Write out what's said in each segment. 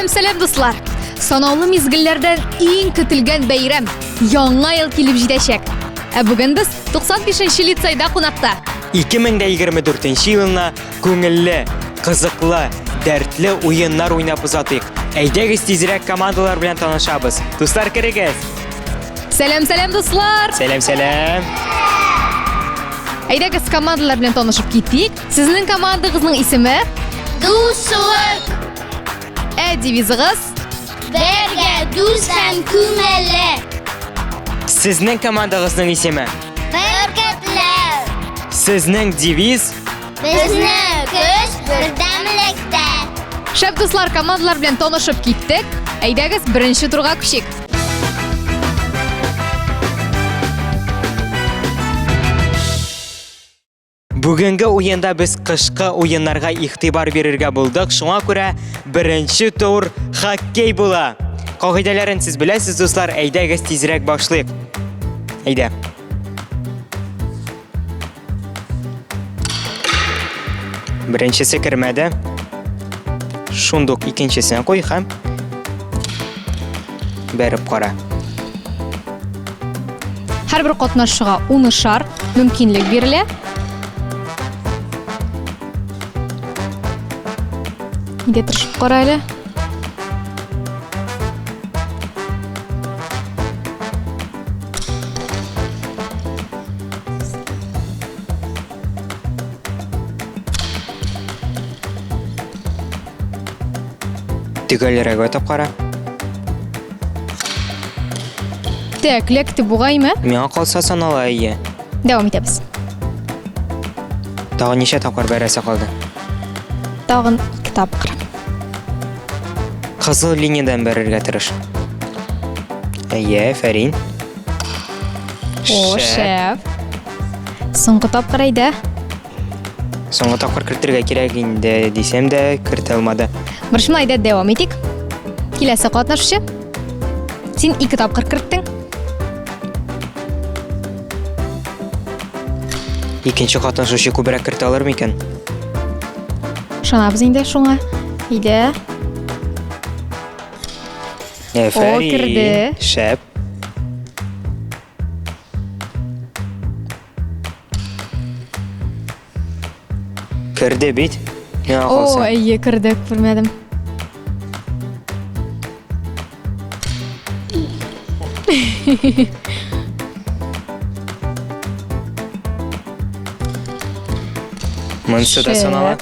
Сәлам, сәлам, дуслар! Санаулы мизгелләрдән иң көтелгән бәйрәм Яңа ел килеп җитәчәк. Ә бүген без 95 лицейда кунакта. 2024 елына күңелле, кызыклы, дәртле уеннар уйнап озатыйк. Әйдәгез тизрәк командалар белән танышабыз. Дуслар, керегез! Сәлам, сәлам, дуслар! Сәлам, сәлам! Әйдәгез командалар белән танышып китик. Сезнең командагызның исеме? Дуслык! Ә девизыгыз? Бергә дус һәм күңелле! Сезнең командагызның исеме? Бөркетләр! Сезнең девиз? Безнең көч бердәмлектә! Шәп дуслар, командалар белән танышып киттек. Әйдәгез, беренче турга күчик. Бүгенге уенда без кышкы уеннарга игътибар бирергә булдык, шуңа күрә беренче тур хоккей була. Кагыйдәләрен сез беләсез, дуслар, әйдәгез тизрәк башлыйк. Әйдә. Беренчесе кермәде. Шундук икенчесен куй һәм бәреп кара. Һәрбер катнашчыга унышар мөмкинлек бирелә. Нигә тырышып кара әле. Төгәлрәк атып кара. Так, эләкте бугаймы? Миңа калса санала, әйе. Дәвам итәбез. Тагын ничә тапкыр бәрәсе калды? Тагын ике тапкыр. Кызыл линиядән бәрергә тырыш. Әйе, афәрин. О, шәп. Соңгы тапкыр әйдә. Соңгы тапкыр кертергә кирәк инде дисәм дә, кертә алмады. Борчылма, әйдә дәвам итик. Киләсе катнашучы. Син ике тапкыр керттең. Икенче катнашучы күбрәк кертә алыр микән? Ышанабыз инде шуңа. Әйдә. Әфәрин. керде. Шәп. Керде бит. Миңа О, калса. әйе, керде, күрмәдем. Монысы да Шәп. санала.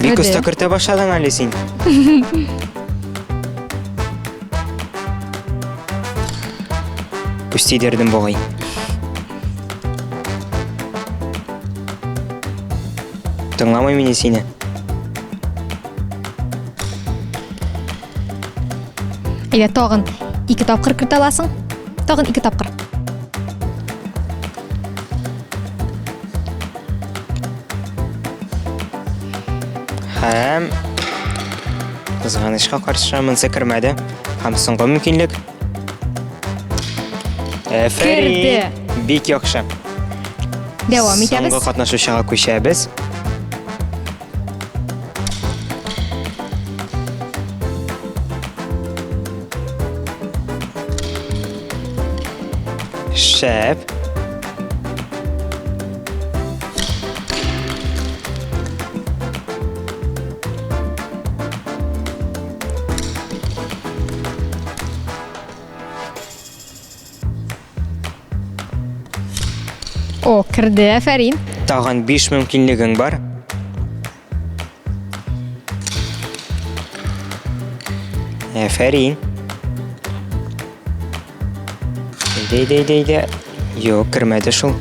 Бик Керде. оста кертә башладың әле син. Күз тидердем бугай. Тыңламый мине сине. Әйдә, тагын ике тапкыр кертә аласың. Тагын ике тапкыр. Һәм кызганычка каршы монысы кермәде. Һәм соңгы мөмкинлек. Әфәрин. Керде. Бик яхшы. Дәвам итәбез. Соңгы катнашучыга күчәбез. Шәп. О, керде, афәрин. Тагын 5 мөмкинлегең бар. Афәрин. Әйдә, әйдә, әйдә, әйдә. Юк, кермәде шул.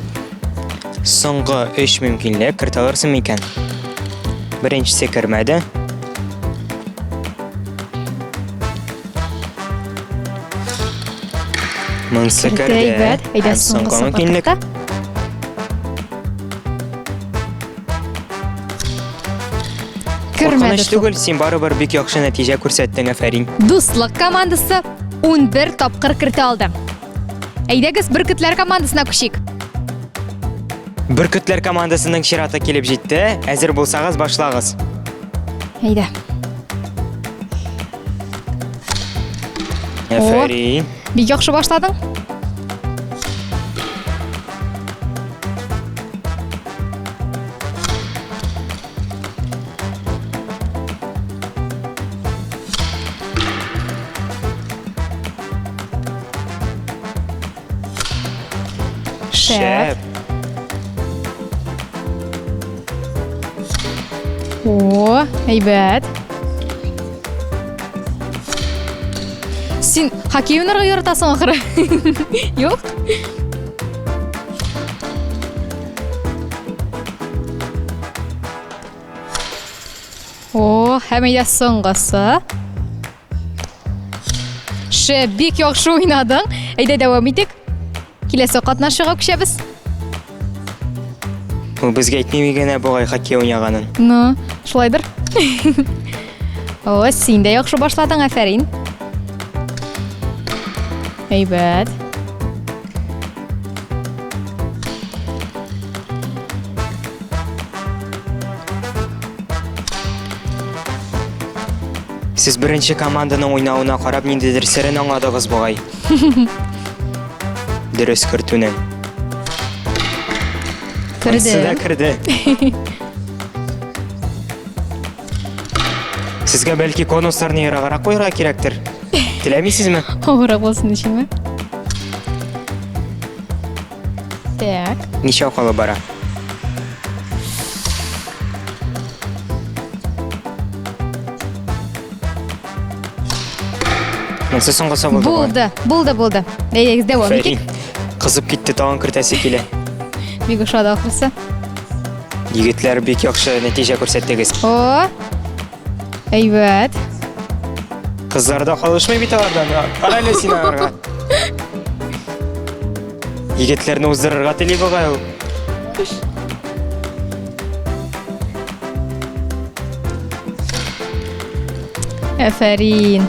Соңгы 3 мөмкинлек кертә алырсың микән? Беренчесе кермәде. Монысы Керде, керде. әйбәт. Әйдә, Һәм соңгы соңгысы мөмкинлек. катыкта. Кермәде Куркыныч шул. түгел, син барыбер бик яхшы нәтиҗә күрсәттең, афәрин. Дуслык командасы 11 тапкыр кертә алды. Әйдәгез, Бөркетләр командасына күчик. Бөркетләр командасының чираты килеп җитте. Әзер булсагыз, башлагыз. Әйдә. Әфәрин. Бик яхшы башладың. Шәп. О, әйбәт. Син хоккей уйнарга яратасың ахыры. Юк? О, һәм әйдә соңгысы. Шәп, бик яхшы уйнадың. Әйдә дәвам итик. Киләсе катнашуга күчәбез. Ул безгә әйтми генә бугай хоккей уйнаганын. Ну, шулайдыр. О, син дә яхшы башладың, афәрин. Әйбәт. Сез беренче команданың уйнавына карап ниндидер серен аңладыгыз бугай. Дөрес кертүнең. Керде. да керде. Сезгә бәлки конусларны ераграк куярга кирәктер. Теләмисезме? Авыррак булсын өченме? Так. Ничә калып бара? Монысы соңгысы булды. Булды, булды, булды. Әйдәгез, дәвам итик. Кызып китте, тагын кертәсе килә. Бик ошады ахрысы. Егетләр бик яхшы нәтиҗә күрсәттегез. О! Әйбәт. Кызлар да калышмый бит алардан. Кара әле син аларга. Егетләрне уздырырга тели бугай ул. Әфәрин.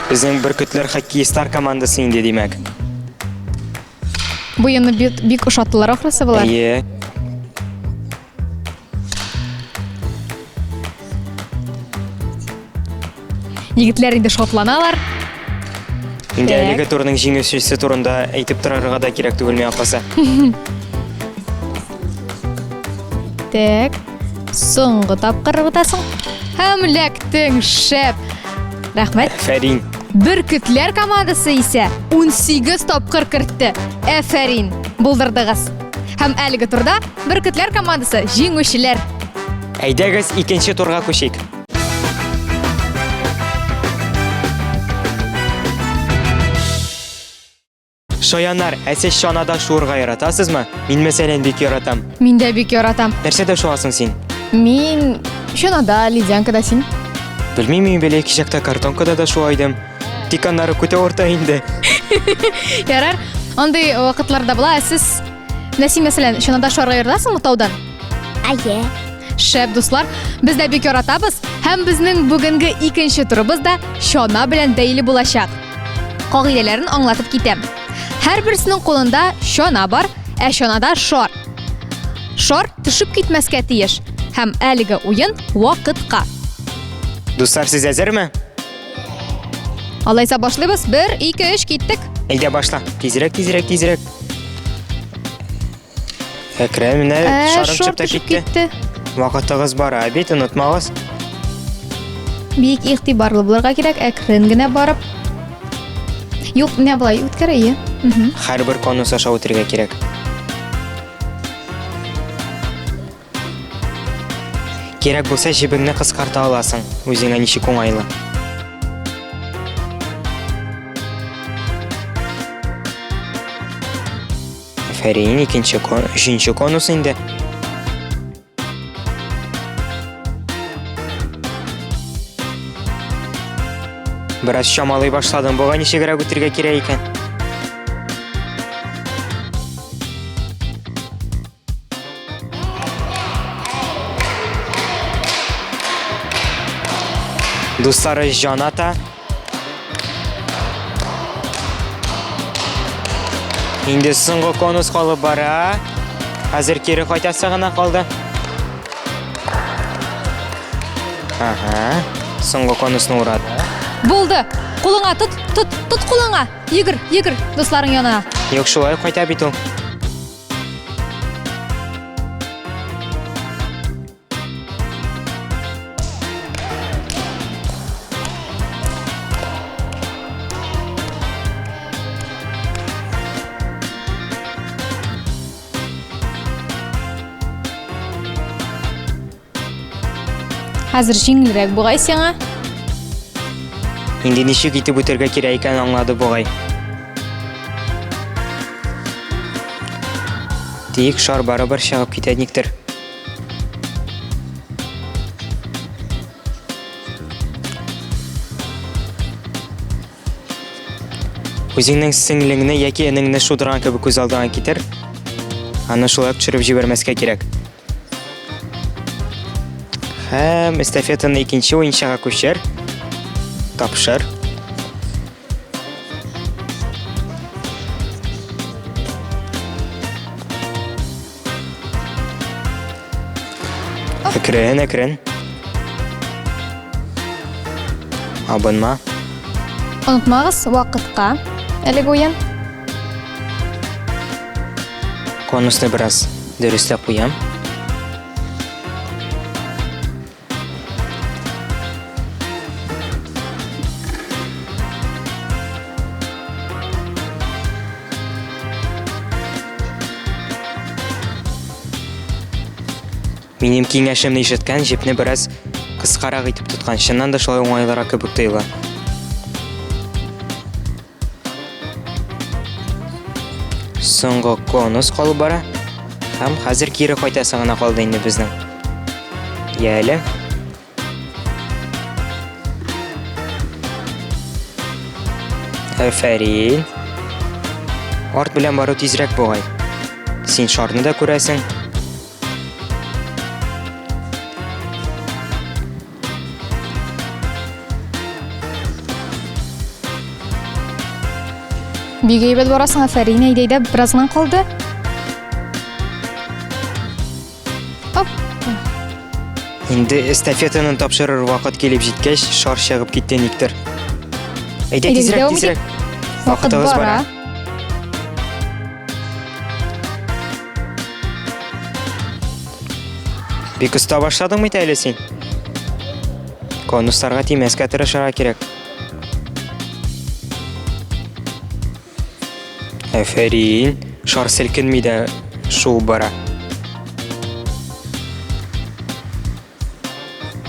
Безнең Бөркетләр хоккеистлар командасы инде, димәк. Бу уенны бик, бик ошаттылар ахрысы болар. Әйе. Егетләр инде шатланалар. Инде Так. әлеге турның җиңүчесе турында әйтеп торырга да кирәк түгел миңа калса. Так. Соңгы тапкыр ыргытасың. Һәм эләктең, шәп. Рәхмәт. Афәрин. Бөркетләр командасы исә 18 тапкыр кертте. Әфәрин, булдырдыгыз. Һәм әлеге турда Бөркетләр командасы җиңүчеләр. Әйдәгез икенче турга күчик. Шаяннар, ә сез чанада шуырга яратасызмы? Мин мәсәлән бик яратам. Мин дә бик яратам. Нәрсәдә шуасың син? Мин чанада, ледянкада син. Белмим, мин бәләкәй чакта картонкада да шуа идем. Тик аннары күтә авырта инде. Ярар, андый вакытларда була. Ә сез Менә син, мәсәлән, чанада шуарга яратасыңмы таудан? Әйе. Шәп, дуслар, без дә бик яратабыз һәм безнең бүгенге икенче турыбыз да чана белән бәйле булачак. Кагыйдәләрен аңлатып китәм. Һәрберсенең кулында чана бар, ә чанада шар. Шар төшеп китмәскә тиеш һәм әлеге уен вакытка. Дуслар, сез әзерме? Алайса башлыйбыз. 1, 2, 3, киттек. Әйдә башла. Тизрәк, тизрәк, тизрәк. Әкрен менә Ә, шарым шар чыгып та төшеп китте. китте. Вакытыгыз бара бит, онытмагыз. Бик игътибарлы булырга кирәк, әкрен генә барып. Юк, менә болай үткәр, әйе. Мгм. Һәрбер конус аша үтергә кирәк. Кирәк булса, җебеңне кыскарта аласың, үзеңә ничек уңайлы. Афәрин, икенче кон, өченче конус инде. Бераз чамалый башладым, буга ничегрәк үтергә кирәк икән? Дуслары җан ата. Инде соңгы конус калып бара. Хәзер кире кайтасы гына калды. Ага. Соңгы конусны урады. Булды. Кулыңа тот, тот, тот кулыңа. Йөгер, йөгер, дусларың янына. Юк, шулай кайта бит ул. Хәзер җиңелрәк бугай сиңа. Инде ничек итеп үтәргә кирәк икәнен аңлады бугай. Тик шар барыбер чыгып китә никтер. Үзеңнең сеңлеңне яки энеңне шудырган кебек күз алдыңа китер. Аны шулай ук төшереп җибәрмәскә кирәк. Һәм эстафетаны икенче уенчыга күчер. Тапшыр. Әкрен, әкрен. Абынма. Онытмагыз, вакытка әлеге уен. Конусны бераз дөресләп куям. Минем киңәшемне ишеткән җепне бераз кыскарак итеп тоткан. Чыннан да шулай уңайлырак кебек тоела. Соңгы конус калып бара. Һәм хәзер кире кайтасы гына калды инде безнең. Яле. Афәрин. Арт белән бару тизрәк бугай. Син шарны да күрәсең. Бик әйбәт барасың, афәрин, әйдә, әйдә, бераз гына калды. Оп. Инде эстафетаны тапшырыр вакыт килеп җиткәч, шар чыгып китте никтер. Әйдә, Әйдә, тизрәк, дәвам тизрәк. Вакыт Вакытыбыз бара. бара. Бик оста башладың бит әле син. Конусларга тимәскә тырышырга кирәк. Әфәрин, шар селкенми дә шуып бара.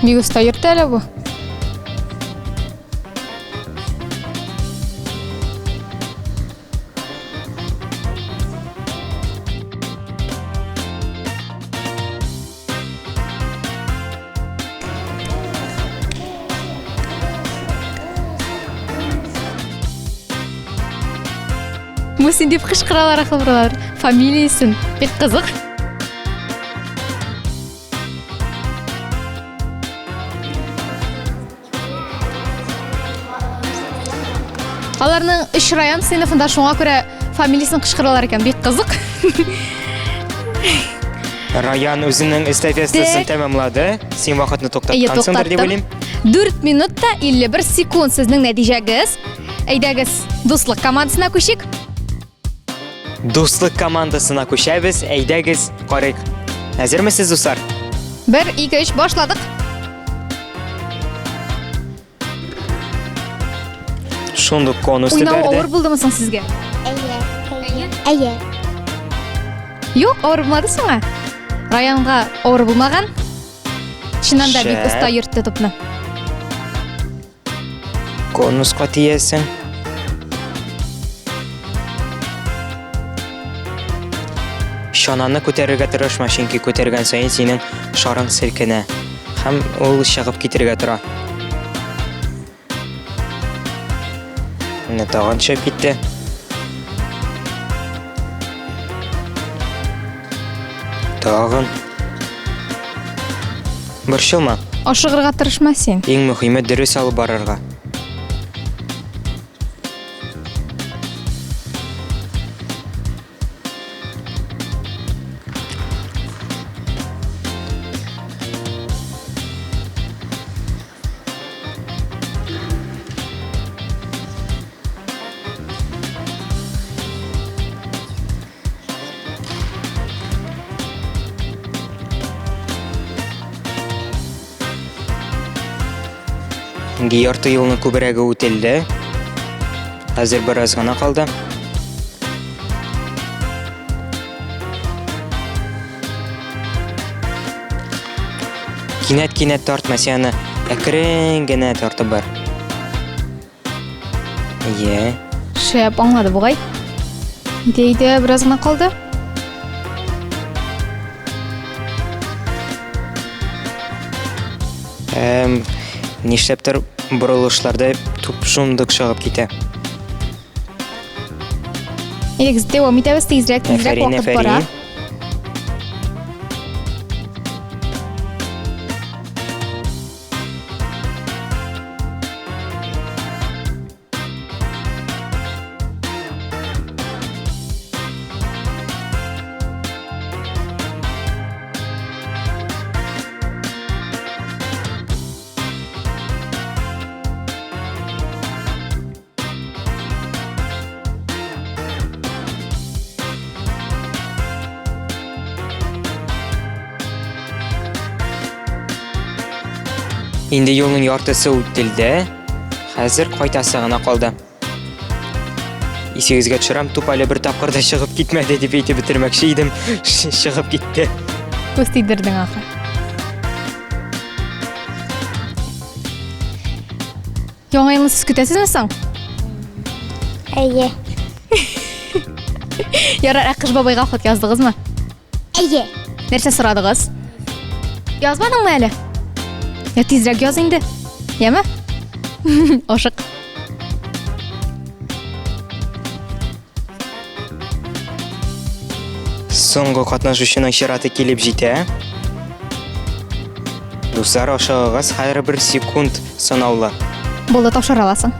Бик оста йөртә әле бу. Мусин дип кычкыралар ахырлар. Фамилиясен. Бик кызык. Аларның өч район сыйныфында шуңа күрә фамилиясен кычкыралар икән. Бик кызык. Раян үзенең эстафетасын тәмамлады. Син вакытны Әйе, туктаткансыңдыр дип туктаттым. уйлыйм. 4 минут та 51 секунд сезнең нәтиҗәгез. Әйдәгез, дуслык командасына күчик. Дуслык командасына күчәбез. Әйдәгез, карыйк. Әзермесез, дуслар? 1, 2, 3, башладык. Шундук конус Уйнау төбәрде. авыр булдымы соң сезгә? Әйе. Әйе. Юк, авыр булмады сиңа. Раянга авыр булмаган. Чыннан да бик Шәп. оста йөртте топны. Конуска тиясең. Чананы күтәрергә тырышма, чөнки күтәргән саен синең шарың селкенә һәм ул чыгып китергә тора. Менә тагын төшеп китте. Тагын. Борчылма. Ашыгырга тырышма син. Иң мөһиме дөрес алып барырга. Инде ярты юлның күбрәге үтелде. Хәзер бераз гына калды. Кинәт-кинәт тартма, син аны әкрен генә тартып бар. Әйе. Шәп, аңлады бугай. Әйдә, әйдә, бераз гына калды. Эм, нишләптер борылышларда туп шундук чыгып китә. Әйдәгез, дәвам итәбез, тизрәк, тизрәк Афәрин, вакыт бара. афәрин. Инде юлның яртысы үтелде. Хәзер кайтасы гына калды. Исегезгә төшерәм, туп әле бер тапкыр да чыгып китмәде дип әйтеп бетермәкче идем. Чыгып китте. Күз тидердең ахры. Яңа елны сез көтәсезме соң? Әйе. Ярар, ә Кыш бабайга хат яздыгызмы? Әйе. Нәрсә сорадыгыз? Язмадыңмы әле? Я тизрәк яз инде. Яме? Ашык. Соңгы катнашучының чираты килеп җитә. Дуслар, ашыгыгыз, һәрбер секунд санаулы. Булды, тапшыра аласың.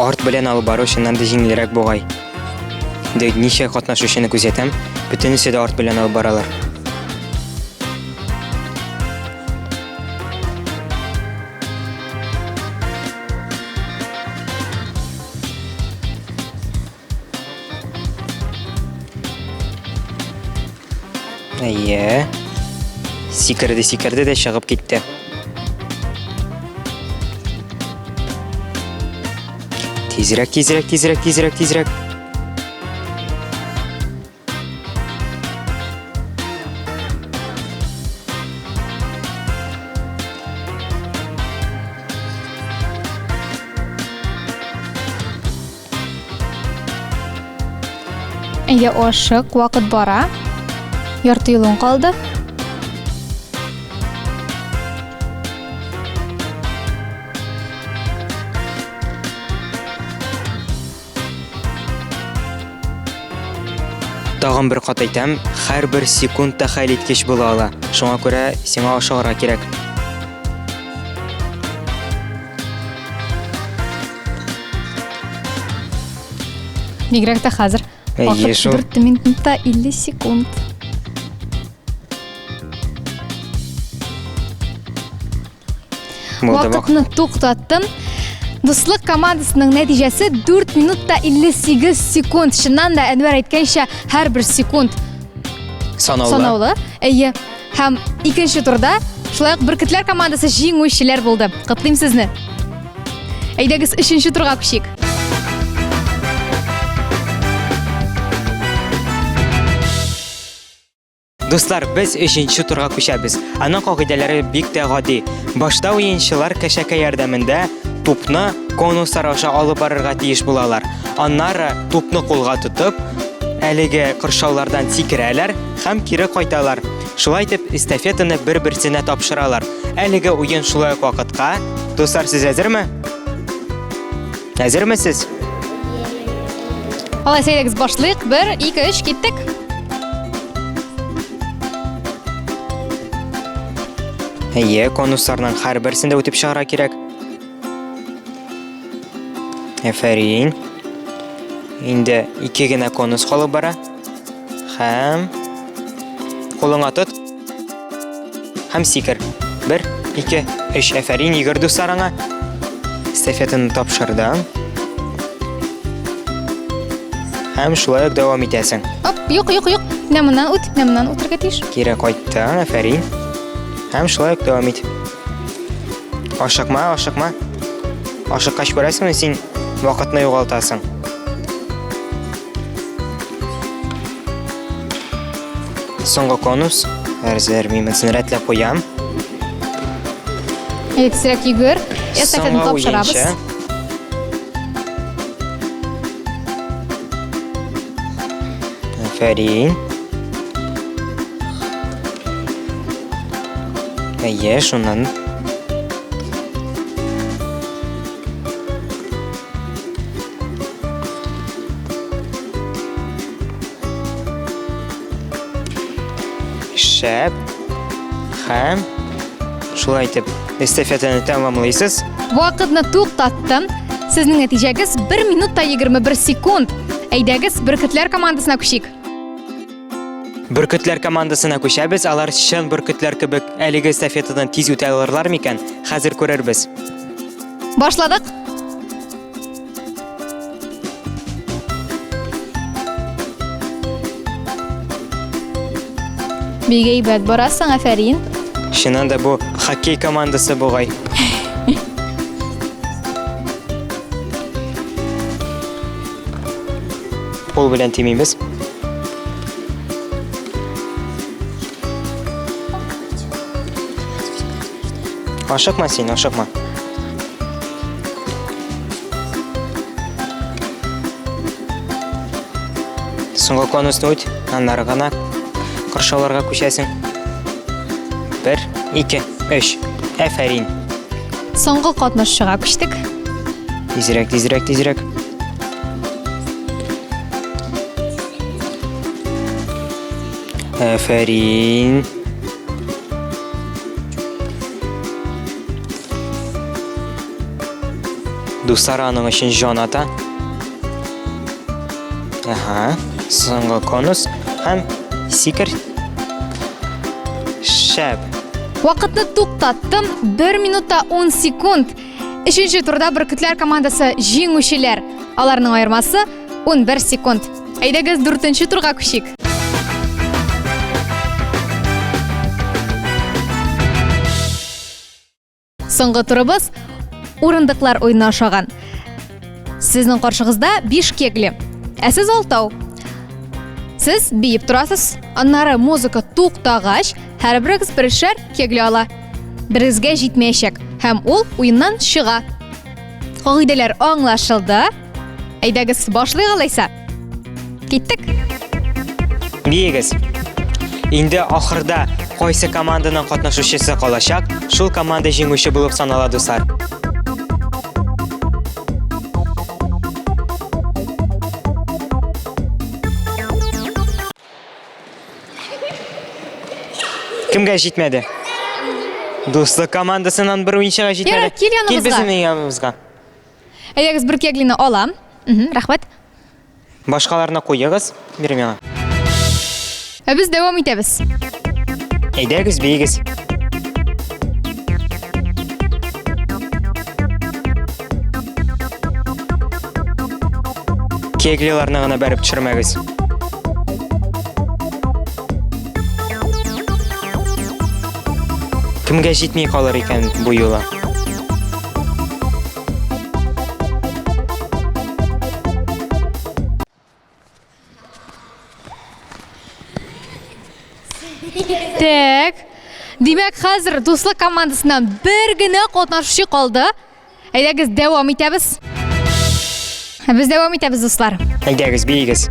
Арт белән алып бару чыннан да җиңелрәк бугай. Инде ничә катнашучыны күзәтәм, бөтенесе дә арт белән алып баралар. Әйе. Сикерде, сикерде дә чыгып китте. Тизрәк, тизрәк, тизрәк, тизрәк, тизрәк. Әйдә, ашык, вакыт бара. Ярты юлың калды. Тагын бер кат әйтәм, һәрбер секунд та хәлиткеч була ала. Шуңа күрә сиңа ашыгырга кирәк. Бигрәк тә хәзер. Әйе шул. 4 минутта 50 секунд. Вакытны туктаттым. Дуслык командасының нәтиҗәсе 4 минутта 58 секунд. Чыннан да Әнвәр әйткәнчә, һәрбер секунд санаулы. Санаулы. Әйе. Һәм икенче турда шулай ук Бөркетләр командасы җиңүчеләр булды. Котлыйм сезне. Әйдәгез өченче турга күчик. Дуслар, без өченче турга күчәбез. Аның кагыйдәләре бик тә гади. Башта уенчылар кәшәкә ярдәмендә тупны конуслар аша алып барырга тиеш булалар. Аннары тупны кулга тотып, әлеге кыршаулардан сикерәләр һәм кире кайталар. Шулай итеп, эстафетаны бер-берсенә тапшыралар. Әлеге уен шулай ук вакытка. Дуслар, сез әзерме? Әзерме сез? Алайса әйдәгез башлыйк. 1, 2, 3, киттек. Әйе, конусларның һәрберсен дә үтеп чыгарга кирәк. Әфәрин. Инде ике генә конус калып бара. Һәм кулыңа тот. Һәм сикер. Бер, ике, өч. Әфәрин, йөгер дуслар аңа. Эстафетаны тапшырды. Һәм шулай ук дәвам итәсең. Оп, юк, юк, юк. Менә моннан үт, менә моннан үтергә тиеш. Кире кайттың, афәрин. Һәм шулай ук дәвам ит. Ашыкма, ашыкма. Ашыккач күрәсеңме, син вакытны югалтасың. Соңгы конус. Әзер, мин монысын рәтләп куям. Әйе, тизрәк йөгер. Эстафетаны тапшырабыз. Афәрин. Әйе, шуннан. Шәп. Һәм шулай итеп эстафетаны тәмамлыйсыз. Вакытны туктаттым. Сезнең нәтиҗәгез 1 минут та 21 секунд. Әйдәгез, бөркетләр командасына күчик. Бөркетләр командасына күчәбез. Алар чын бөркетләр кебек әлеге эстафетадан тиз үтә алырлар микән? Хәзер күрербез. Башладык. Бик әйбәт барасың, афәрин. Чыннан да бу хоккей командасы бугай. Кул белән тимибез. Ашыкма син, ашыкма. Соңгы конусны үт, аннары гына коршауларга күчәсең. Бер, ике, өч. Әфәрин. Соңгы катнашчыга күчтек. Тизрәк, тизрәк, тизрәк. Әфәрин. Дуслар аның өчен җан ата. Ага, соңгы конус һәм сикер. Шәп. Вакытны туктаттым. 1 минутта 10 секунд. Өченче турда Бөркетләр командасы җиңүчеләр. Аларның аермасы 11 секунд. Әйдәгез дүртенче турга күчик. Соңгы турыбыз урындыклар уены ошаган. Сезнең каршыгызда 5 кегли. Ә сез алтау. Сез биеп торасыз. Аннары музыка туктагач, һәрберегез берешәр кегли ала. Берегезгә җитмәячәк һәм ул уеннан чыга. Кагыйдәләр аңлашылды. Әйдәгез, башлыйк алайса. Киттек. Биегез. Инде ахырда кайсы команданың катнашучысы калачак, шул команда җиңүче булып санала, дуслар. Кемгә җитмәде? Дуслык командасыннан бер уенчыга җитмәде. Ярар, кил яныбызга. Кил безнең яныбызга. Әйдәгез, бер кеглины алам. Рәхмәт. Башкаларны куегыз, бир миңа. Ә без дәвам итәбез. Әйдәгез, биегез. Кеглиларны гына бәреп төшермәгез. Кемгә җитми калыр икән бу юлы? Так. Димәк, хәзер дуслык командасыннан бер генә катнашучы калды. Әйдәгез, дәвам итәбез. Без дәвам итәбез, дуслар. Әйдәгез, биегез.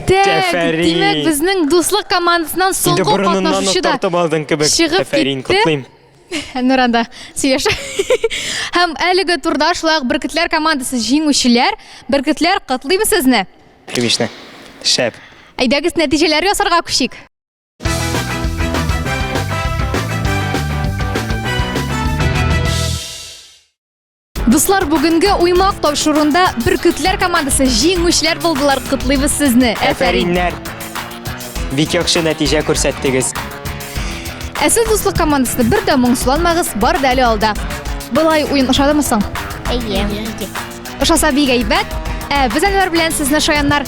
Так, димәк, безнең дуслык командасыннан Инде соңгы борыныннан ук катнашучы да тартып алдың кебек. чыгып Афәрин, китте. котлыйм. Нуранда сөйләшә. Һәм әлеге турда шулай ук Бөркетләр командасы җиңүчеләр. Бөркетләр, котлыйбыз сезне. Привычно. Шәп. Әйдәгез нәтиҗәләр ясарга күчик. Дуслар, бүгенге Уймак тапшыруында Бөркетләр командасы җиңүчеләр булдылар. Котлыйбыз сезне. Афәрин. Афәриннәр. Бик яхшы нәтиҗә күрсәттегез. Ә сез дуслык командасына бер дә моңсуланмагыз, бар да әле алда. Былай уен ошадымы соң? Әйе. Ошаса бик әйбәт. Ә без Әнвәр белән сезне шаяннар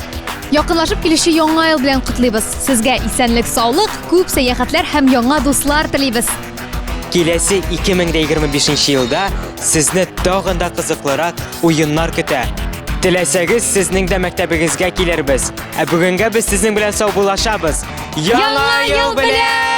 якынлашып килүче яңа ел белән котлыйбыз. Сезгә исәнлек, саулык, күп сәяхәтләр һәм яңа дуслар телибез. Киләсе 2025 елда сезне тагын да кызыклырак уеннар көтә. Теләсәгез, сезнең дә мәктәбегезгә килербез. Ә бүгенгә без сезнең белән саубуллашабыз. Яңа ел белән!